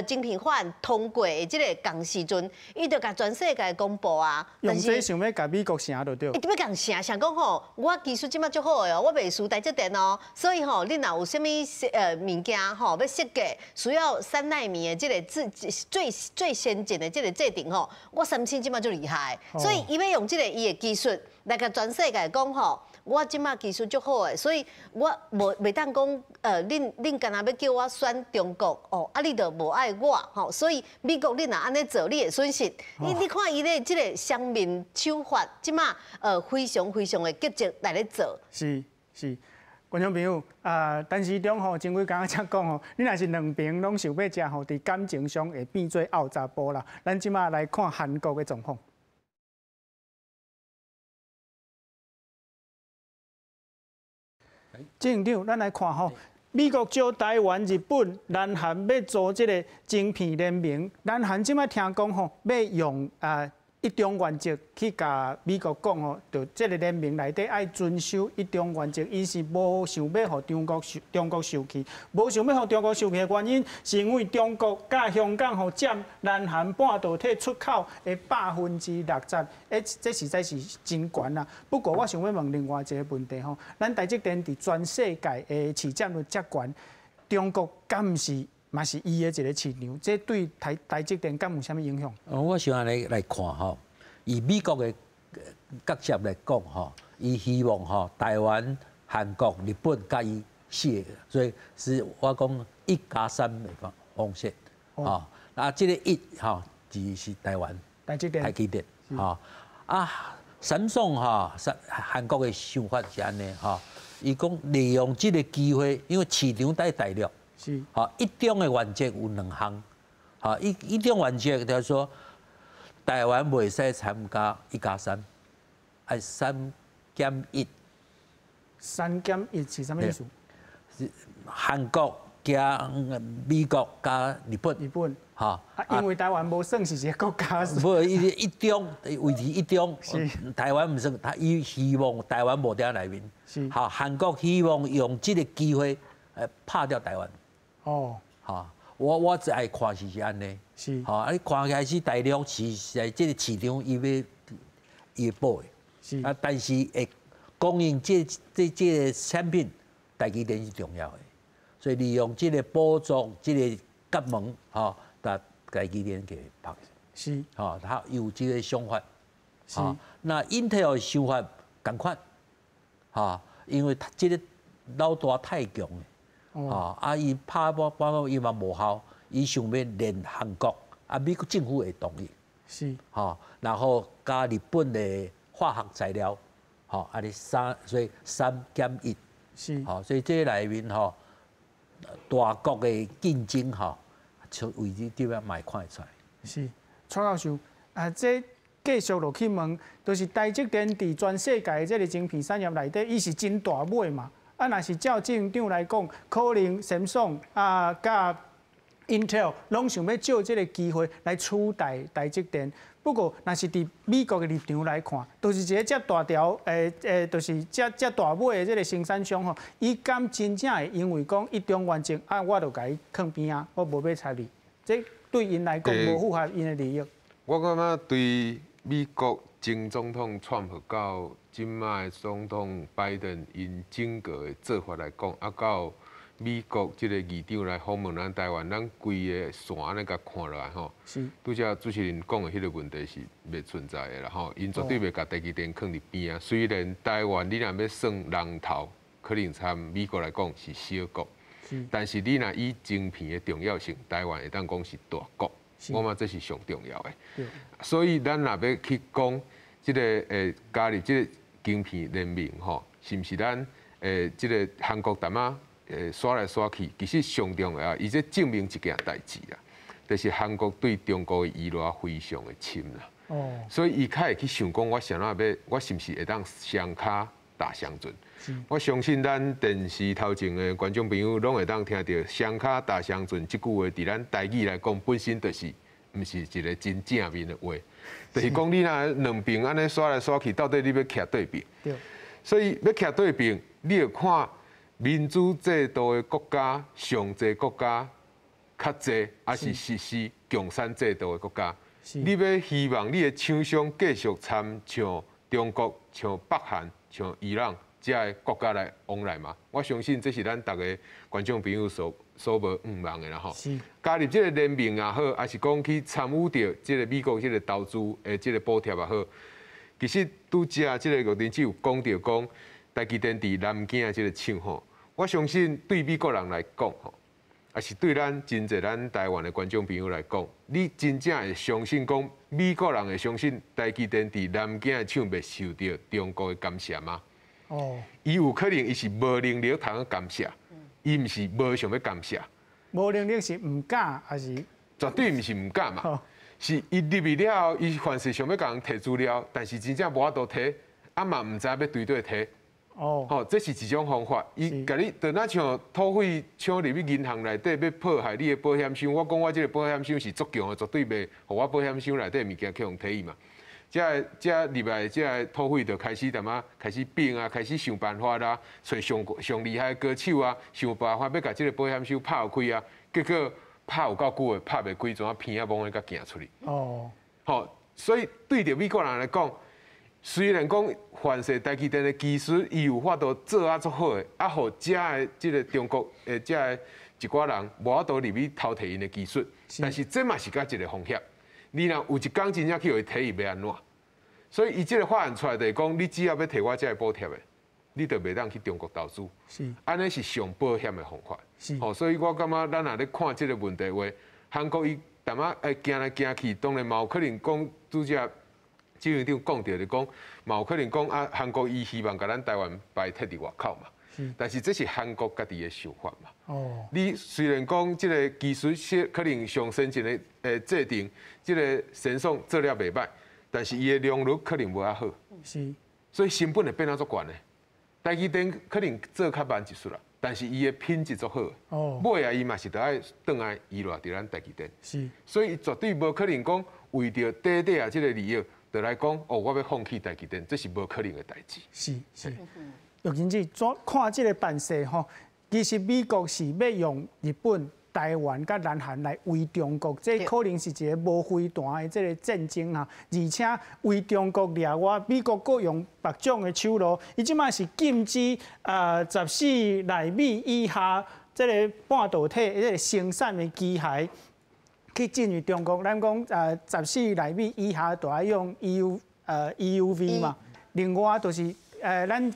晶片法案通过的这个仝时阵，伊就共全世界公布啊。用这想欲共美国晟就对。伊欲共晟，想讲吼，我技术这马足好的哦，我袂输台积电哦，所以吼，你若有啥物物件吼，欲设计需要3奈米的这个最最最先进的这个制程吼，我三星这马足厉害，所以伊欲用这个伊的技术来共全世界讲吼。我这马技术足好的，所以我无袂当讲，恁干焦欲叫我选中国哦，啊，你就无爱我吼，所以美国你若按呢做，你会损失。你看伊咧这个双面手法，这马非常非常的积极来咧做。是是，观众朋友啊，陈时中吼，前几工才讲吼，你若是两边拢想欲食吼，伫感情上会变做漚查埔啦。咱这马来看韩国的状况。执行长，咱来看吼，美国招台湾、日本、南韩欲组这个晶片联盟，南韩这马听讲吼，欲用啊一中原则去共美国讲吼，就这个联盟内底爱遵守一中原则，伊是无想欲予中国受气，无想欲予中国受气的原因，是因为中国佮香港吼占南韩半导体出口的60%，欸，这实在是真悬啊。不过我想欲问另外一个问题吼，咱台积电伫全世界的市占率遮悬，中国敢毋是嘛是伊的一个市场，这对台积电敢有啥物影响？我想按呢来看吼，以美国的角色来讲吼，伊希望吼台湾、韩国、日本佮伊四个，所以是我讲1加3的方式，吼。啊，这个一吼就是台湾，台积电，台积电，吼。啊，三星吼，韩国的想法是按呢吼，伊讲利用这个机会，因为市场在大陆。是，吼，一中的原则有两项，吼，一中原则就是说，台湾袂使参加1加3，爱3减1。3减1是啥物意思？是韩国加美国加日本。日本。吼，啊，因为台湾无算是一个国家。无，伊一中维持一中，台湾毋算，他伊希望台湾无伫内面。是。吼，韩国希望用这个机会，拍掉台湾。哦，吼，我只爱看是按呢，是，吼，啊，你看起来是大陆是在这个市场伊欲伊会保的，是，啊，但是会供应这个产品，台积电是重要的，所以利用这个补助，这个结盟，吼，共台积电给拍，是，吼，他有这个想法，是，那 Intel 的想法仝款，吼，因为这个老大太强了。啊！伊拍波波伊嘛无效，伊想欲连韩国，啊，美国政府会同意，是，吼，然后加日本的化学材料，吼，按呢三，所以3减1，是，吼，所以这内面吼，大国的竞争吼，从位置地方嘛会看会出来。是，蔡教授，啊，这继续落去问，就是台积电伫全世界的这个晶片产业内底，伊是真大尾嘛？啊，若是照执行长来讲，可能三星啊、佮 Intel 拢想欲借这个机会来取代台积电。不过，若是伫美国的立场来看，就是一个遮大条，就是遮大尾的这个生产商吼，伊敢真正会因为讲一中原则，啊，我就共伊囥边仔，我无欲睬你，这对𪜶来讲无符合𪜶的利益。我感觉对美国前总统川普到这马的总统拜登，𪜶整个的做法来讲，啊，到美國這個議長來訪問咱台灣，咱規个線按呢共看落來吼，拄才主持人講的彼個問題是袂存在的啦吼，𪜶絕對袂共台積電囥佇邊仔。雖然台灣你若欲算人頭，可能參美國來講是小國，但是你若以晶片的重要性，台灣會當講是大國，我感覺這是上重要的。所以咱若欲去講這個加入這個晶片聯盟吼，是毋是咱這個韓國淡仔刷來刷去，其實上重要，伊這證明一件代誌啦，就是韓國對中國的依賴非常的深啦。所以伊較會去想講，我啥怎欲，我是毋是會當雙跤踏雙船？我相信咱電視頭前的觀眾朋友攏會當聽著雙跤踏雙船這句話，佇咱台語來講，本身就是毋是一個真正面的話，就是講你若兩邊按呢刷來刷去，到底你欲徛佗邊？所以欲徛佗邊，你著看民主制度的國家上濟國家較濟，抑是實施共產制度的國家？你欲希望你的廠商繼續參像中國、像北韓、像伊朗這个國家來往來嗎？我相信這是咱逐个觀眾朋友所無向望的啦吼。加入這个聯盟也好，抑是講去參與著這个美國這个投資的這个補貼也好，其實拄才這个玉珍姊有講著講，台積電佇南京的這个廠吼，我相信對美國人來講吼，抑是對咱真濟咱台灣的觀眾朋友來講，你真正會相信講美國人會相信台積電佇南京的廠袂受著中國的干涉嗎？伊有可能伊是無能力通干涉，伊毋是無想欲干涉。無能力是毋敢，抑是？絕對毋是毋敢嘛，是伊入去了後，伊凡勢想欲共人提資料，但是真正無法度提，啊嘛毋知欲對佗提。吼，這是一種方法。伊共你，就若像土匪搶入去銀行內底，欲破壞你的保險箱。我講我這個保險箱是足強的，絕對袂予我保險箱內底物件去予人提去嘛。這這入來，這个土匪就開始淡仔開始變啊，開始想辦法啦，揣上上厲害的高手啊，想辦法欲共這个保險箱拍開啊。結果拍有夠久的，拍袂開，怎啊鼻仔摸咧共行出去。吼，所以對著美國人來講，雖然講凡勢台積電的技術，伊有法度做啊足好的，啊，予遮的這个中國的遮的一寡人無法度入去偷提𪜶的技術，但是這嘛是閣一个風險。你若有一工真正去予伊提去，欲按怎？所以伊這个法案出來就是講，你只要欲提我遮的補貼的，你就袂當去中國投資。按呢是上保險的方法。吼，所以我感覺咱若咧看這个問題話，韓國伊淡仔會行來行去，當然嘛有可能講拄才執行長講著，就講嘛有可能講啊，韓國伊希望共咱台灣排斥佇外口嘛。但是這是韓國家己的想法嘛。你雖然講這个技術是可能上先進的制程，這个神送做了袂䆀，但是伊的良率可能無遐好。所以成本會變啊足懸的。台積電可能做較慢一絲啦，但是伊的品質足好。尾仔伊嘛是著愛轉來依賴佇咱台積電。所以絕對無可能講為著短短仔這个利益，就來講哦，我欲放棄台積電，這是無可能的代誌。是是。玉珍姊，怎看這个辦勢吼？其實美國是欲用日本、台灣佮南韓來圍中國，這可能是一个無飛彈的這个戰爭啊！而且圍中國掠外，美國閣用別種的手路，伊這擺是禁止14奈米以下這个半導體這个生產的機械去進入中國。咱講14奈米以下就愛用 EUV 嘛。另外就是咱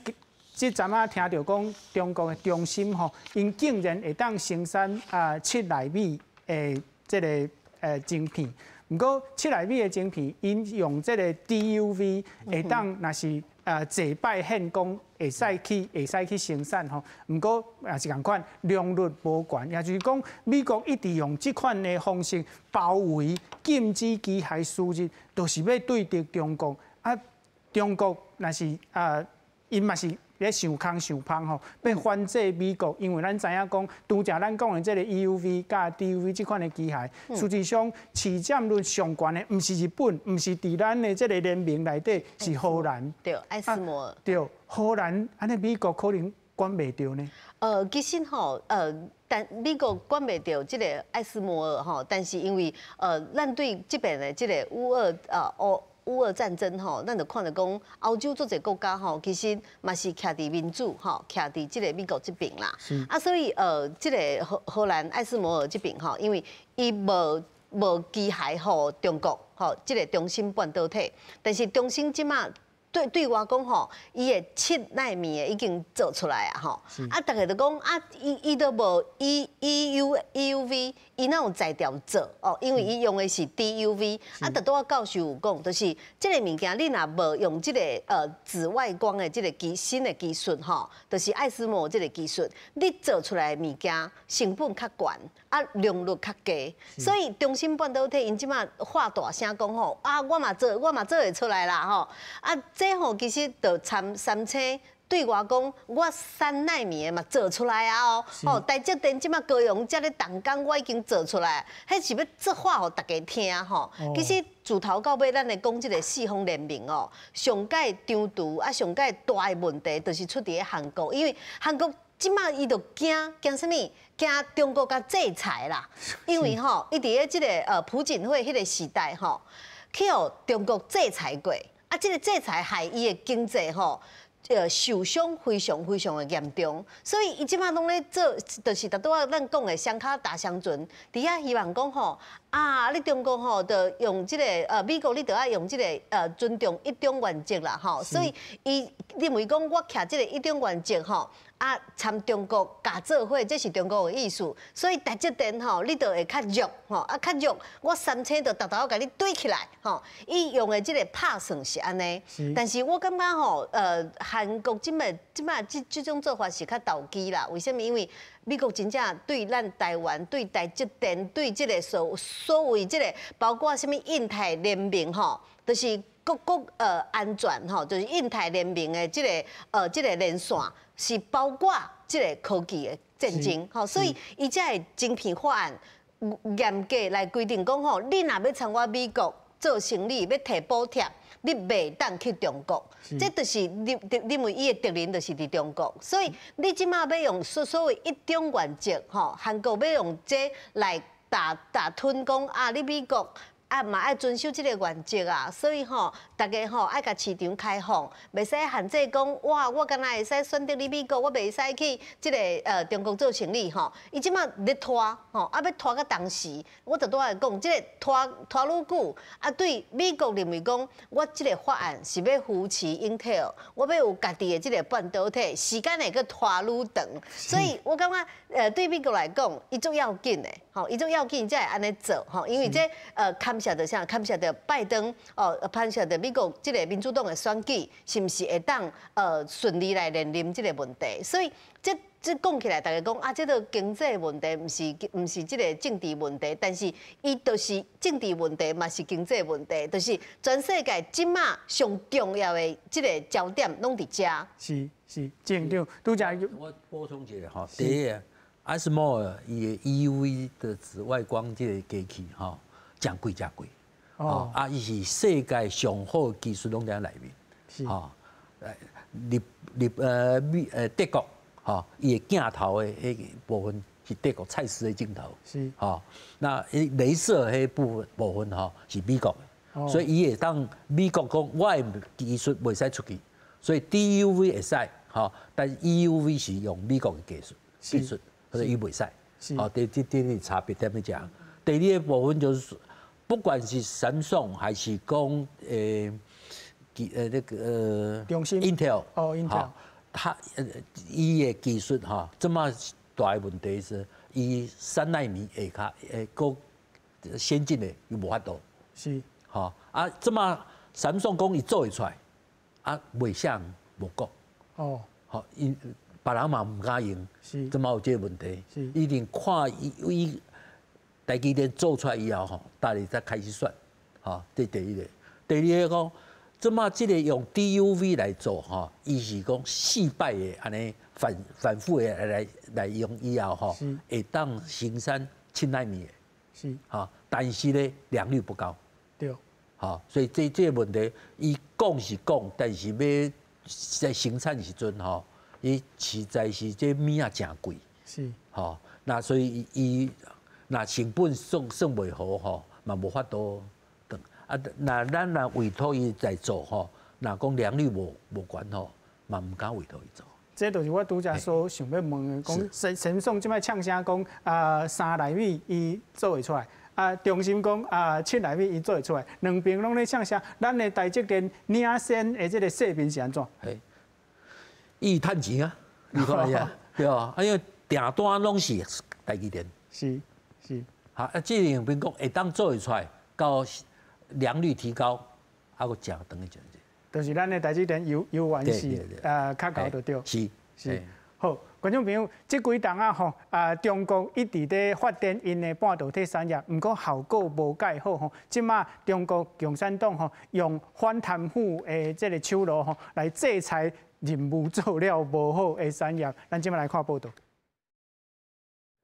這陣仔聽著講中國的中芯吼，𪜶竟然會當生產7奈米的這个晶片。毋過7奈米的晶片，𪜶用這个 DUV 會當，若是濟擺現工會使去生產吼。毋過也是仝款，良率無懸，也就是講美國一直用這款的方式包圍禁止機械輸入，就是欲對敵中國。啊，中國若是𪜶嘛是咧想空想芳吼，欲反制美國，因為咱知影講，拄才咱講的這个 EUV 佮 DUV 這款的機械，實際上市佔率上懸的，毋是日本，毋是佇咱的這个聯盟內底，是荷蘭。對，艾斯摩爾。對，荷蘭，按呢美國可能管袂著呢。其實吼，但美國管袂著這个艾斯摩爾吼，但是因為咱對這邊的這个烏俄。烏俄戰爭吼，咱就看著講歐洲足濟國家吼，其實嘛是徛佇民主吼，徛佇這個美國這邊啦。啊，所以這個荷蘭艾斯摩爾這邊吼，因為伊無機械予中國吼，這個中芯半導體，但是中芯這馬對外講吼，伊的7納米的已經做出來啊吼，啊，逐家就講啊，伊都無 E E U E U V，伊哪有才調做哦？因為伊用的是 D U V，啊，拄拄仔教授有講，就是這個物件你若無用這個紫外光的這個新的技術吼，就是艾斯摩這個技術，你做出來的物件成本較懸，啊，良率較低，所以中芯半導體𪜶這馬發大聲講吼，啊，我嘛做會出來啦吼，啊，這吼其實就參三星對外講，我3納米的嘛做出來啊哦，哦，台積電這馬高雄遮咧動工，我已經做出來，彼是欲作畫予大家聽吼。其實自頭到尾，咱咧講這個四方聯盟哦，上蓋張圖啊，上蓋大的問題，就是出佇咧韓國，因為韓國這馬伊就驚驚啥物？驚中國共制裁啦。因為吼，伊佇咧這個朴槿惠彼個時代吼，去予中國制裁過。啊，這個制裁害伊的經濟吼，受傷非常非常的嚴重，所以伊這馬攏咧做，就是拄拄仔咱講的雙跤踏雙船，佇遐希望講吼，啊，你中國吼，就用這個美國你著愛用這個尊重一中原則啦吼，所以伊認為講我徛這個一中原則吼，啊，參中國共做伙，這是中國的意思，所以台積電吼，你就會較弱吼，啊較弱，我三星就沓沓共你對起來吼。伊用的這個拍算是按呢，但是我感覺吼，韓國這馬這種做法是較投機啦。為啥物？因為美國真正對咱台灣、對台積電、對這個所謂這個包括啥物印太聯盟吼，就是各國安全吼，就是印太聯盟的這個連線。是包括這個科技的戰爭，吼，所以伊才會晶片法案嚴格來規定講吼，你若欲參我美國做生意，欲提補貼，你袂當去中國。這就是認為伊的敵人就是佇中國，所以你這馬欲用所謂一中原則，吼，韓國欲用這來打吞講啊，你美國啊嘛愛遵守這個原則啊，所以吼，逐家吼愛共市場開放，袂使限制講哇，我敢若會使選擇你美國，我袂使去這個中國做生意吼。伊這馬咧拖吼，啊欲拖到當時，我就拄仔講，這個拖拖愈久，啊對美國認為講，我這個法案是欲扶持 Intel，我欲有家己的這個半導體，時間會閣拖愈長，所以我感覺對美國來講，伊足要緊的，吼，伊足要緊才會按呢做吼，因為這牽涉著啥？牽涉著拜登哦，牽涉著美國這個民主黨的選舉，是毋是會當順利來連任這個問題？所以這講起來，大家講啊，這個經濟問題，毋是這個政治問題，但是伊就是政治問題，嘛是經濟問題，就是全世界這馬上重要的這個焦點攏佇遮。是是，正對，拄才我補充一下吼，第一個，艾斯摩爾伊的 EUV 的紫外光這個機器吼，誠貴誠貴，哦，啊，伊是世界上好的技術攏佇內面，吼，日日呃美呃德國，吼，伊的鏡頭的彼個部分是德國蔡司的鏡頭，吼，那伊雷射彼部分吼是美國的，所以伊會當美國講我的技術袂使出去，所以 DUV 會使，吼，但是 EUV 是用美國的技術，所以伊袂使，吼，這個差別踮咧遮。第二個部分就是，不管是三星還是講那個中芯 Intel 哦，Intel，它伊的技術哈，這麼大的問題是，伊3納米下跤閣先進的伊無法度，吼啊，這麼三星講伊做會出來，啊，袂像無講，吼，伊別人嘛毋敢用，這麼有這個問題，一定看伊台積電做出來以後吼，大家才開始算，吼，這第一個。第二個講，這馬這個用 DUV 來做吼，伊是講四擺的按呢反覆的來用以後吼，會當生產7納米的，吼，但是呢良率不高，吼，所以這個問題，伊講是講，但是欲在生產時陣吼，伊實在是這物仔誠貴，吼，那所以伊若成本算算袂好吼，嘛無法度等。啊，若咱若委託伊來做吼，若講良率無懸吼，嘛毋敢委託伊做。這就是我拄才所想欲問的，講三星這擺嗆聲講啊，3納米伊做會出來，啊中芯講啊7納米伊做會出來，兩邊攏咧嗆聲，咱的台積電領先的這個勢面是按怎？嘿，伊趁錢啊，你看下，對啊，因為訂單攏是台積電。是是。哈，啊，這兩邊講會當做會出來，到良率提高，啊，閣誠長的一陣。就是咱的台積電猶原是較𠢕就對。是是。好，觀眾朋友，這幾冬啊吼啊，中國一直咧發展𪜶的半導體產業，毋過效果無蓋好吼。這馬中國共產黨吼用反貪腐的這個手路吼來制裁任務做了無好的產業。咱這馬來看報導。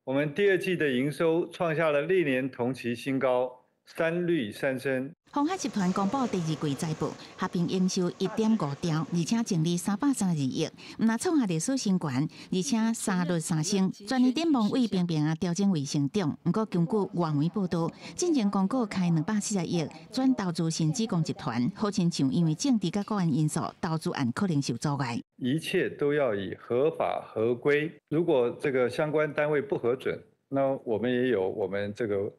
我們第二季的營收創下了歷年同期新高，三率三升。鴻海集團公布第二季財報，合併營收1.5兆，而且淨利332億，毋但創下歷史新高，而且三率三升。全年展望為平平啊調整為成長。毋過根據外媒報導，進前公告開270億轉投資新紫光集團，好親像因為政治佮國安因素，投資案可能受阻礙。一切都要以合法合規，如果這個相關單位不核准，那我們也有我們這個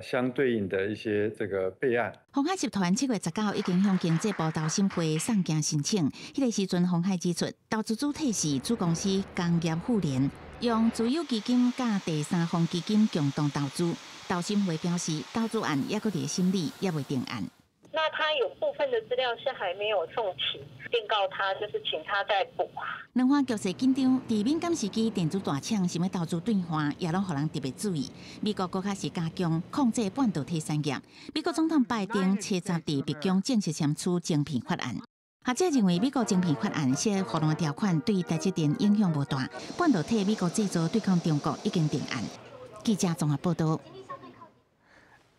相對應的一些這個備案。鴻海集團7月19已經向經濟部投審會送件申請，彼個時陣鴻海指出，投資主體是子公司工業富聯，用自有基金佮第三方基金共同投資。投審會表示，投資案猶閣佇審理，猶未定案。那他有部分的資料是還沒有送齊，電告他就是請他再補。兩岸局勢緊張，佇敏感時期，電子大廠想欲投資對岸，也攏予人特別注意。美國閣較是加強控制半導體產業。美國總統拜登七十佇白宮正式簽署晶片法案。學者認為，美國晶片法案設護欄條款對台積電影響無大，半導體美國製造對抗中國已經定案。記者綜合報導。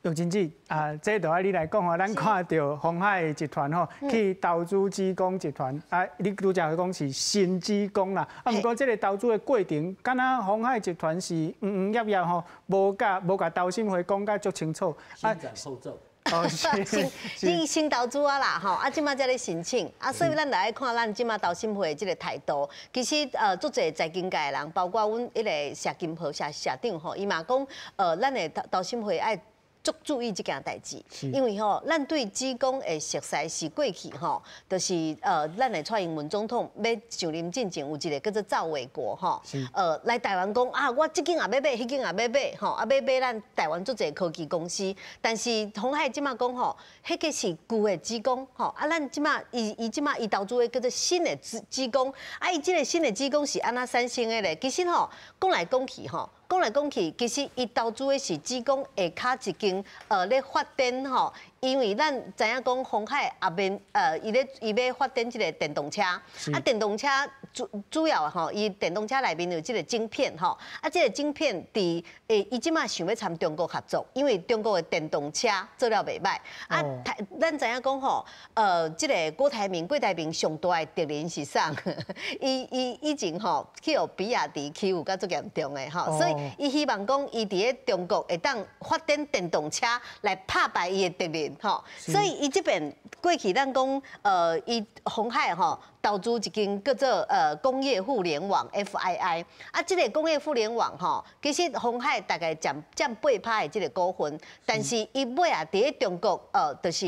玉珍姊啊，這就愛你來講吼，咱看著鴻海集團吼去投資紫光集團啊，你拄才講是新紫光啦，啊，毋過這個投資的過程，敢若鴻海集團是營營役役吼，無共投審會講甲足清楚。先斬後奏。哦，先先投資啊啦，吼，啊，這馬才咧申請，啊，所以咱來看咱這馬投審會這個態度，其實足濟財經界的人，包括阮彼個謝金河謝社長吼，伊嘛講，咱的投審會愛足注意這件代誌，因為吼，咱對紫光的熟似是過去吼，就是咱的蔡英文總統欲上任進前有一個叫做趙偉國吼，來台灣講啊，我這間也欲買，彼間也欲買，吼，啊欲買咱台灣足濟科技公司，但是鴻海這馬講吼，彼個是舊的紫光吼，啊，咱這馬伊伊這馬伊投資的叫做新的紫光，啊，伊這個新的紫光是按怎產生的咧？其實吼，講來講去吼。講來講去，其實伊投資的是紫光下跤一間，咧發展吼。因為咱知影講鴻海後面，伊欲發展這個電動車，啊，電動車主要吼，伊電動車內面有這個晶片吼，啊，這個晶片佇欸，伊這馬想欲參中國合作，因為中國的電動車做了袂䆀，啊，咱知影講吼，這個郭台銘上大的敵人是啥？伊伊以前吼去予比亞迪欺負甲足嚴重的吼，所以伊希望講伊佇咧中國會當發展電動車來拍敗伊的敵人。吼，所以伊這邊過去咱講，伊鴻海吼投資一間叫做工業互聯網 FII，啊，這個工業互聯網吼，其實鴻海大概佔8%的這個股份，但是伊尾仔佇咧中國，就是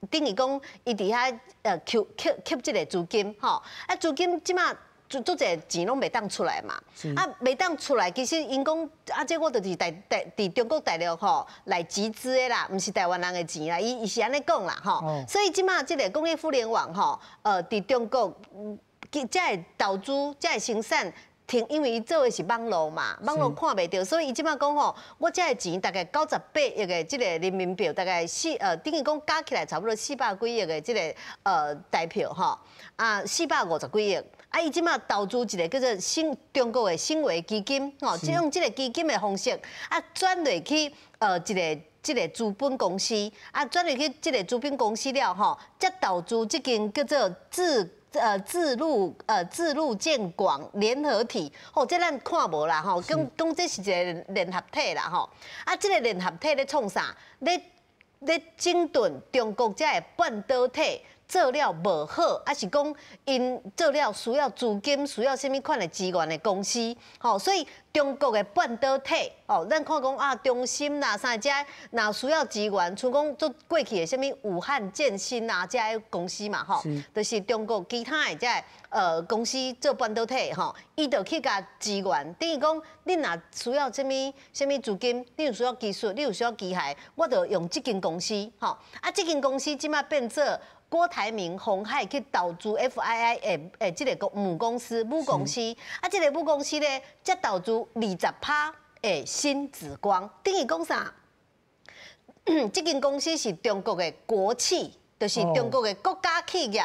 等於講伊佇遐吸吸吸這個資金吼，啊，資金這馬。足濟錢攏袂當出來嘛，啊，袂當出來，其實𪜶講啊，這我就是台台佇中國大陸吼來集資的啦，毋是台灣人的錢啦，伊伊是按呢講啦吼，所以這馬這個工業互聯網吼，佇中國，這個投資，這個生產。因為伊做的是網路嘛，網路看袂著，所以伊這馬講吼，我這個錢大概98億的這個人民幣，大概四等於講加起來差不多400幾億的這個台票吼，啊450幾億，啊伊這馬投資一個叫做新中國的新維基金吼，用這個基金的方式啊轉落去一個。這個資本公司啊，轉入去這個資本公司了吼，才投資這間叫做自路建廣聯合體，吼，這咱看無啦吼，講講這是一個聯合體啦吼，啊，這個聯合體咧創啥？咧咧整頓中國遮的半導體做了無好，抑是講𪜶做了需要資金、需要啥物款的資源的公司，吼，所以中國的半導體，哦，咱看講啊，中芯啦，啥遮若需要資源，像講做過去的啥物武漢建芯啊，遮的公司嘛，吼，就是中國其他的遮公司做半導體，吼，伊就去共支援，等於講你若需要啥物啥物資金，你有需要技術，你有需要機械，我就用這間公司，吼，啊，這間公司這馬變做郭台銘鴻海去投資 FII 的這个母公司，啊，這个母公司咧，才投資20%的新紫光，等於講啥？這間公司是中國的國企，就是中國的國家企業。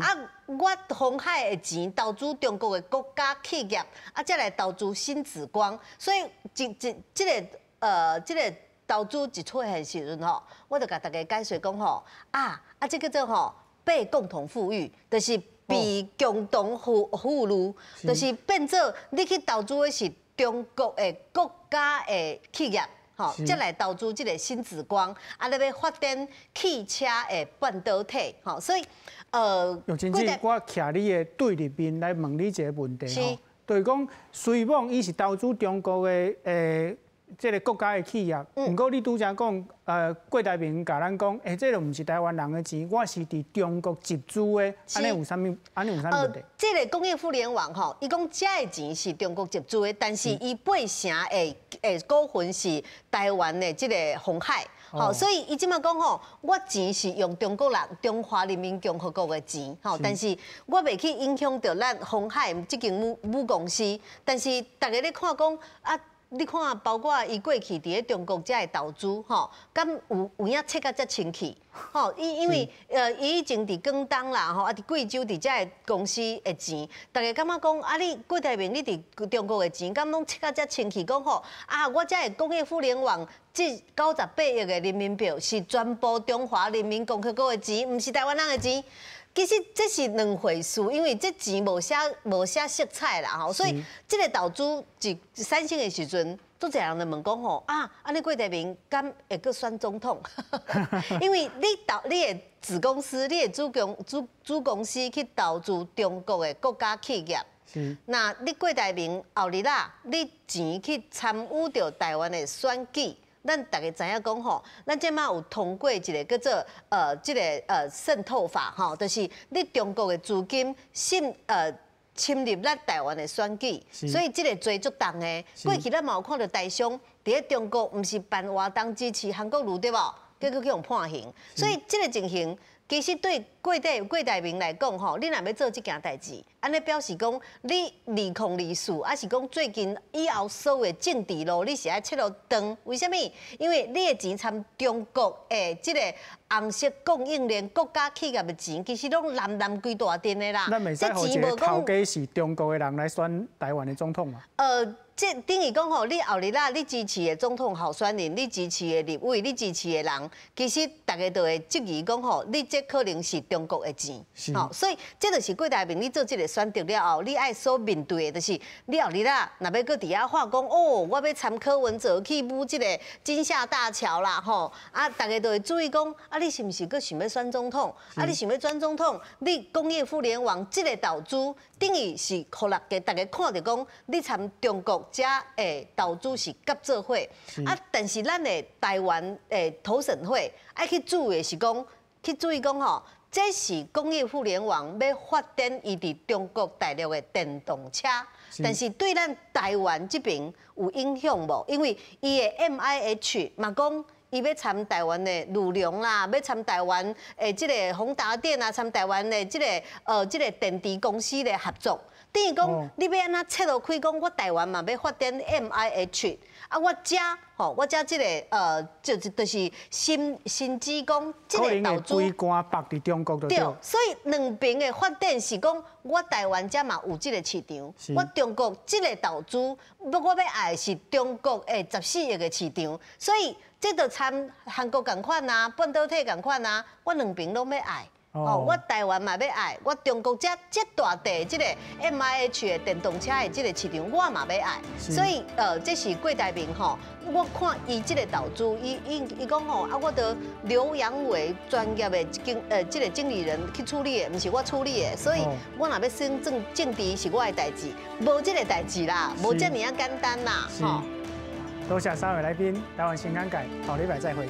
啊，我鴻海的錢投資中國的國家企業，啊，才來投資新紫光，所以這个投資一出現時陣吼，我就共大家解說講吼，啊，這叫做吼被共同富裕，就是被共同富裕，就是變做你去投資的是中國的國家的企業，吼，才來投資這个新紫光，啊，咧欲發展汽車的半導體，吼，所以玉真姊，我徛你的對立面來問你一個問題吼，就是講雖罔伊是投資中國的這个國家的企業，毋過你拄才講，郭台銘共咱講，這个毋是台灣人的錢，我是佇中國集資的，按呢有啥物？按呢有啥物問題？這个工業互聯網吼，伊講這个錢是中國集資的，但是伊8成的股份是台灣的這个鴻海，吼，所以伊這馬講吼，我錢是用中國人、中華人民共和國的錢，吼，但是我袂去影響著咱鴻海這間母公司，但是大家咧看講啊。你看，包括伊過去佇咧中國遮的投資，吼，敢有影切甲遮清氣，吼，因為伊以前佇廣東啦，吼，啊佇貴州佇遮的公司的錢，大家感覺講，啊你郭台銘你佇中國的錢，敢攏切甲遮清氣？講吼，啊我遮的工業互聯網這98億的人民幣是全部中華人民共和國的錢，毋是台灣人的錢。其實這是兩回事，因為這錢無寫色彩啦吼，所以這个投資一產生的時陣，足濟人就問講吼啊，按呢郭台銘敢會閣選總統？因為你投你的子公司，你的子公司去投資中國的國家企業，那你郭台銘後日啦，你錢去參與著台灣的選舉。咱大家知影講吼，咱這馬有通過一个叫做這个滲透法吼，就是你中國的資金侵入咱台灣的選舉，所以這个罪足重的。過去咱嘛有看著台商佇咧中國，毋是辦活動支持韓國瑜對無？結果去予判刑，所以這个情形其實對郭台銘來講吼，你若欲做這件代誌，按呢表示講你2024，抑是講最近以後所有的政治路，你是愛切予長。為啥物？因為你的錢參中國的這个紅色供應鏈國家企業的錢，其實攏濫濫規大陣的啦。咱袂使予一个頭家是中國的人來選台灣的總統嘛？這等於講吼，你後日啦，你支持的總統候選人，你支持的立委，你支持的人，其實大家都會質疑講吼，你這可能是中國的錢，吼，所以這就是郭台銘你做這个選擇了後，你愛所面對的，就是你後日啦，若欲閣佇遐話講哦，我欲參柯文哲去舞這个金廈大橋啦，吼，啊，大家都會注意講，啊，你是毋是閣想欲選總統？啊，你想欲選總統？你工業互聯網這个投資，等於是予大家看著講，你參中國遮的投資是合做伙，啊，但是咱的台灣的投審會愛去注意的是講，去注意講吼，這是工業互聯網欲發展伊佇中國大陸的電動車，但是對咱台灣這邊有影響無？因為伊的 MIH 嘛講，伊欲參台灣的裕隆啦，欲參台灣的這个宏達電啊，參台灣的這个電池公司的合作。等於講，你欲按怎切落開講，我台灣嘛欲發展 MIH，啊，我遮吼，我遮這个就是新紫光這个投資，規關縛佇中國就對。對，所以兩邊的發展是講，我台灣遮嘛有這个市場，我中國這个投資，我欲愛的是中國的14億的市場，所以這就參韓國仝款啊，半導體仝款啊，我兩邊攏欲愛。哦，我台灣嘛欲愛，我中國遮遮大塊這個 MIH 的電動車的這個市場，我嘛欲愛。所以這是郭台銘吼，我看伊這個投資，伊講吼啊，我著劉揚偉專業的這個經理人去處理的，毋是我處理的，所以我若欲耍政治是我的代誌，無這個代誌啦，無遮爾仔簡單啦，吼。多謝三位來賓，台灣新眼界，後禮拜再會。